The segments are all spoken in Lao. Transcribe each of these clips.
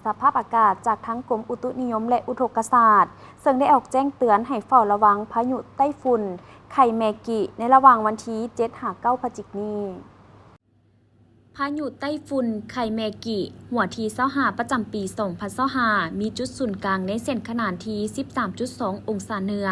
ສະພາບອາກາດຈາກທາງກົມອຸຕຸນິຍົມ ແລະ ອຸທົກກະສາດ ເຊິ່ງໄດ້ອອກແຈ້ງເຕືອນໃຫ້ເຝົ້າລະວັງພາຍຸໄຕ້ຝຸ່ນໄຄແມກິ ໃນລະຫວ່າງວັນທີເຈັດຫາເກົ້າພະຈິກນີ້. ພາຍຸໄຕ້ຝຸ່ນໄຄແມກິ ຫົວທີຊາວຫ້າ ປະຈຳປີສອງພັນຊາວຫ້າ ມີຈຸດສູນກາງໃນເສັ້ນຂະໜານທີ່ສິບສາມຈຸດສອງອົງສາເໜືອ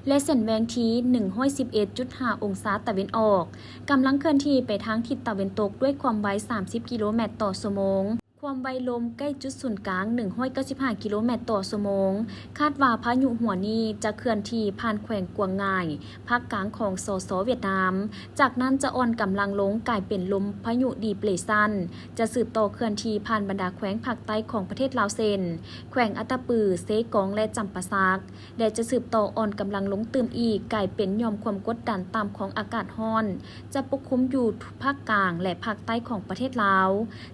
ແລະ ເສັ້ນແຫວ່ງທີ່ໜຶ່ງຮ້ອຍສິບເອັດຈຸດຫ້າອົງສາຕາເວັນອອກ, ກຳລັງເຄື່ອນທີ່ໄປທາງທິດຕາເວັນຕົກດ້ວຍຄວາມໄວສາມສິບກິໂລແມັດຕໍ່ຊົ່ວໂມງ. ຄວາມໄວລົມໃກ້ຈຸດສູນກາງໜຶ່ງຮ້ອຍເກົ້າສິບຫ້າກິໂລແມັດຕໍ່ຊົ່ວໂມງ. ຄາດວ່າພາຍຸຫົວນີ້ຈະເຄື່ອນທີ່ຜ່ານແຂວງກວາງງາຍ, ພາກກາງຂອງ ສສ ຫວຽດນາມ, ຈາກນັ້ນຈະອ່ອນກຳລັງລົງກາຍເປັນລົມພາຍຸດີເປຣຊັນ, ຈະສືບຕໍ່ເຄື່ອນທີ່ຜ່ານບັນດາແຂວງພາກໃຕ້ຂອງປະເທດລາວ ເຊັ່ນ ແຂວງອັດຕະປື, ເຊກອງ ແລະ ຈຳປາສັກ. ແລະ ຈະສືບຕໍ່ອ່ອນກຳລັງລົງຕື່ມອີກ, ກາຍເປັນຫຍ່ອມຄວາມກົດດັນຕ່ຳຂອງອາກາດຮ້ອນ, ຈະປົກຄຸມຢູ່ພາກກາງ ແລະ ພາກໃຕ້ຂອງປະເທດລາວ.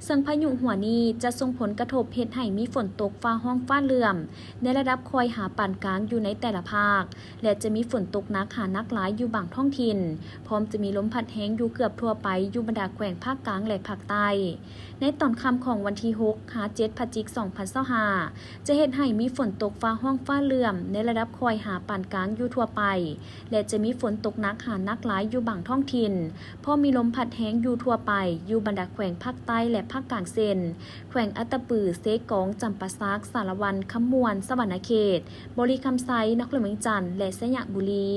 ເຊິ່ງພາຍຸຫົວນີ້ຈະສົ່ງຜົນກະທົບເຮັດໃຫ້ມີຝົນຕົກຟ້າຮ້ອງຟ້າເຫຼື້ອມ ໃນລະດັບຄ່ອຍຫາປານກາງຢູ່ໃນແຕ່ລະພາກ ແລະ ຈະມີຝົນຕົກໜັກຫາໜັກຫຼາຍຢູ່ບາງທ້ອງຖິ່ນ, ພ້ອມຈະມີລົມພັດແຮງຢູ່ເກືອບທົ່ວໄປຢູ່ບັນດາແຂວງພາກກາງ ແລະ ພາກໃຕ້. ໃນຕອນຄ່ຳຂອງວັນທີຫົກຫາເຈັດພະຈິກສອງພັນຊາວຫ້າ ຈະເຮັດໃຫ້ມີຝົນຕົກຟ້າຮ້ອງຟ້າເຫຼື້ອມໃນລະດັບຄ່ອຍຫາປານກາງຢູ່ທົ່ວໄປ ແລະ ຈະມີຝົນຕົກໜັກຫາໜັກຫຼາຍຢູ່ບາງທ້ອງຖິ່ນ, ພ້ອມມີລົມພັດແຮງຢູ່ທົ່ວໄປ ຢູ່ບັນດາແຂວງພາກໃຕ້ ແລະ ພາກກາງ ເຊັ່ນ ແຂວງອັດຕະປື, ເຊກອງ, ຈຳປາສັກ, ສາລະວັນ, ຄຳມ່ວນ, ສະຫວັນນະເຂດ, ບໍລິຄຳໄຊ, ນະຄອນຫຼວງວຽງຈັນ ແລະ ໄຊຍະບູລີ.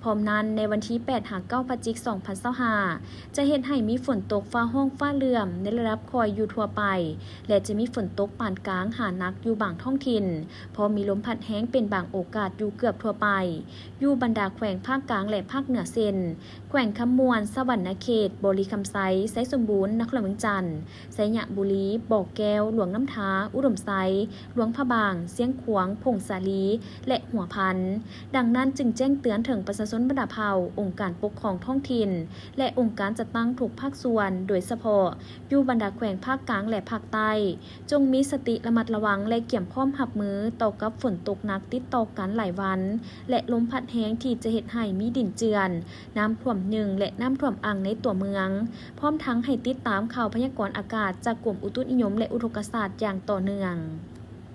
ພ້ອມນັ້ນ, ໃນວັນທີແປດຫາເກົ້າພະຈິກສອງພັນຊາວຫ້າ ຈະເຮັດໃຫ້ມີຝົນຕົກຟ້າຮ້ອງຟ້າເຫຼື້ອມໃນລະດັບຄ່ອຍຢູ່ທົ່ວໄປ ແລະ ຈະມີຝົນຕົກປານກາງຫາໜັກຢູ່ບາງທ້ອງຖິ່ນ, ພ້ອມມີລົມພັດແຮງເປັນບາງໂອກາດຢູ່ເກືອບທົ່ວໄປ, ຢູ່ບັນດາແຂວງພາກກາງ ແລະ ພາກເໜືອ ເຊັ່ນ ແຂວງຄຳມ່ວນ, ສະຫວັນນະເຂດ, ບໍລິຄຳໄຊ, ໄຊສົມບູນ, ນະຄອນຫຼວງວຽງຈັນ, ໄຊຍະບູລີ, ບໍ່ແກ້ວ, ຫຼວງນ້ຳທາ, ອຸດົມໄຊ, ຫຼວງພະບາງ, ຊຽງຂວາງ, ຜົ້ງສາລີ ແລະ ຫົວພັນ. ດັ່ງນັ້ນຈຶ່ງແຈ້ງເຕືອນເຖິງປະຊາຊົນບັນດາເຜົ່າ, ອົງການປົກຄອງທ້ອງຖິ່ນ ແລະ ອົງການຈັດຕັ້ງທຸກພາກສ່ວນ, ໂດຍສະເພາະຢູ່ບັນດາແຂວງພາກກາງ ແລະ ພາກໃຕ້, ຈົ່ງມີສະຕິລະມັດລະວັງ ແລະ ກຽມພ້ອມຮັບມືຕໍ່ກັບຝົນຕົກໜັກຕິດຕໍ່ກັນຫຼາຍວັນ ແລະ ລົມພັດແຮງທີ່ຈະເຮັດໃຫ້ມີດິນເຈື່ອນ, ນ້ຳຖ້ວມໜຶ່ງ ແລະ ນ້ຳຖ້ວມອັ່ງໃນຕົວເມືອງ, ພ້ອມທັງໃຫ້ຕິດຕາມຂ່າວພະຍາກອນອາກາດຈາກກົມອຸຕຸນິຍົມ ແລະ ອຸທົກກະສາດຢ່າງຕໍ່ເນື່ອງ.